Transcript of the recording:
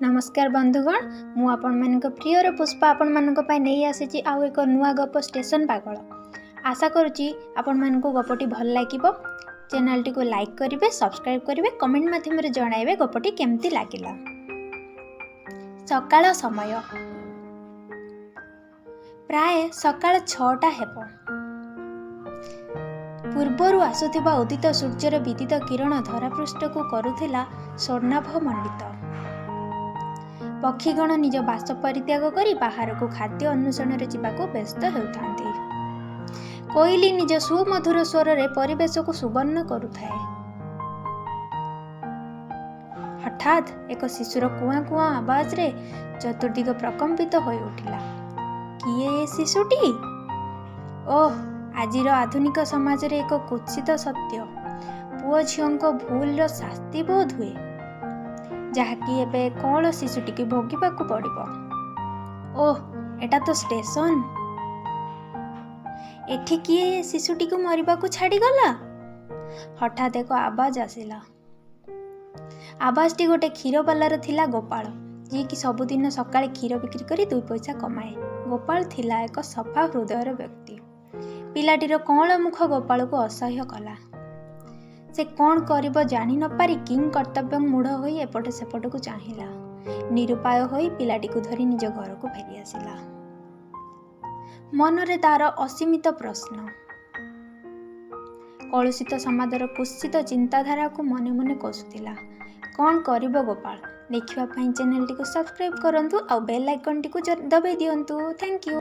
ନମସ୍କାର ବନ୍ଧୁଗଣ, ମୁଁ ଆପଣମାନଙ୍କ ପ୍ରିୟର ପୁଷ୍ପା ଆପଣମାନଙ୍କ ପାଇଁ ନେଇ ଆସିଛି ଆଉ ଏକ ନୂଆ ଗପ, ଷ୍ଟେସନ ପାଗଳ। ଆଶା କରୁଛି ଆପଣମାନଙ୍କୁ ଗପଟି ଭଲ ଲାଗିବ। ଚ୍ୟାନେଲଟିକୁ ଲାଇକ୍ କରିବେ, ସବସ୍କ୍ରାଇବ୍ କରିବେ, କମେଣ୍ଟ ମାଧ୍ୟମରେ ଜଣାଇବେ ଗପଟି କେମିତି ଲାଗିଲା। ସକାଳ ସମୟ, ପ୍ରାୟ ସକାଳ 6ଟା ହେବ। ପୂର୍ବରୁ ଆସୁଥିବା ଉଦିତ ସୂର୍ଯ୍ୟର ବିଦିତ କିରଣ ଧରାପୃଷ୍ଠକୁ କରୁଥିଲା ସ୍ୱର୍ଣ୍ଣାଭ ମଣ୍ଡିତ। ପକ୍ଷୀଗଣ ନିଜ ବାସ ପରିତ୍ୟାଗ କରି ବାହାରକୁ ଖାଦ୍ୟ ଅନ୍ୱେଷଣରେ ଯିବାକୁ ବ୍ୟସ୍ତ ହେଉଥାନ୍ତି। କୋଇଲି ନିଜ ସୁମଧୁର ସ୍ୱରରେ ପରିବେଶକୁ ସୁବର୍ଣ୍ଣ କରୁଥାଏ। ହଠାତ୍ ଏକ ଶିଶୁର କୁଆଁ କୁଆଁ ଆବାଜରେ ଚତୁର୍ଦିଗ ପ୍ରକମ୍ପିତ ହୋଇ ଉଠିଲା। କିଏ ଏ ଶିଶୁଟି? ଓଃ, ଆଜିର ଆଧୁନିକ ସମାଜରେ ଏକ କୁତ୍ସିତ ସତ୍ୟ, ପୁଅ ଝିଅଙ୍କ ଭୁଲର ଶାସ୍ତି ବୋଧ ହୁଏ, ଯାହାକି ଏବେ କଅଁଳ ଶିଶୁଟିକୁ ଭୋଗିବାକୁ ପଡ଼ିବ। ଓଃ, ଏଟା ତ ଷ୍ଟେସନ। ଏଠି କିଏ ଏ ଶିଶୁଟିକୁ ମରିବାକୁ ଛାଡ଼ିଗଲା? ହଠାତ୍ ଏକ ଆବାଜ ଆସିଲା। ଆବାଜଟି ଗୋଟେ କ୍ଷୀରବାଲାର ଥିଲା। ଗୋପାଳ, ଯିଏକି ସବୁଦିନ ସକାଳେ କ୍ଷୀର ବିକ୍ରି କରି ଦୁଇ ପଇସା କମାଏ। ଗୋପାଳ ଥିଲା ଏକ ସଫା ହୃଦୟର ବ୍ୟକ୍ତି। ପିଲାଟିର କଅଁଳ ମୁଖ ଗୋପାଳକୁ ଅସହ୍ୟ କଲା। ସେ କ'ଣ କରିବ ଜାଣି ନପାରି କିଂ କର୍ତ୍ତବ୍ୟ ମୂଢ଼ ହୋଇ ଏପଟ ସେପଟକୁ ଚାହିଁଲା। ନିରୁପାୟ ହୋଇ ପିଲାଟିକୁ ଧରି ନିଜ ଘରକୁ ଫେରିଆସିଲା। ମନରେ ତାର ଅସୀମିତ ପ୍ରଶ୍ନ। କଳୁଷିତ ସମାଜର କୁତ୍ସିତ ଚିନ୍ତାଧାରାକୁ ମନେ ମନେ କୋଷୁଥିଲା। କ'ଣ କରିବ ଗୋପାଳ? ଦେଖିବା ପାଇଁ ଚ୍ୟାନେଲଟିକୁ ସବସ୍କ୍ରାଇବ୍ କରନ୍ତୁ ଆଉ ବେଲ୍ ଆଇକନ୍ଟିକୁ ଦବାଇ ଦିଅନ୍ତୁ। Thank you.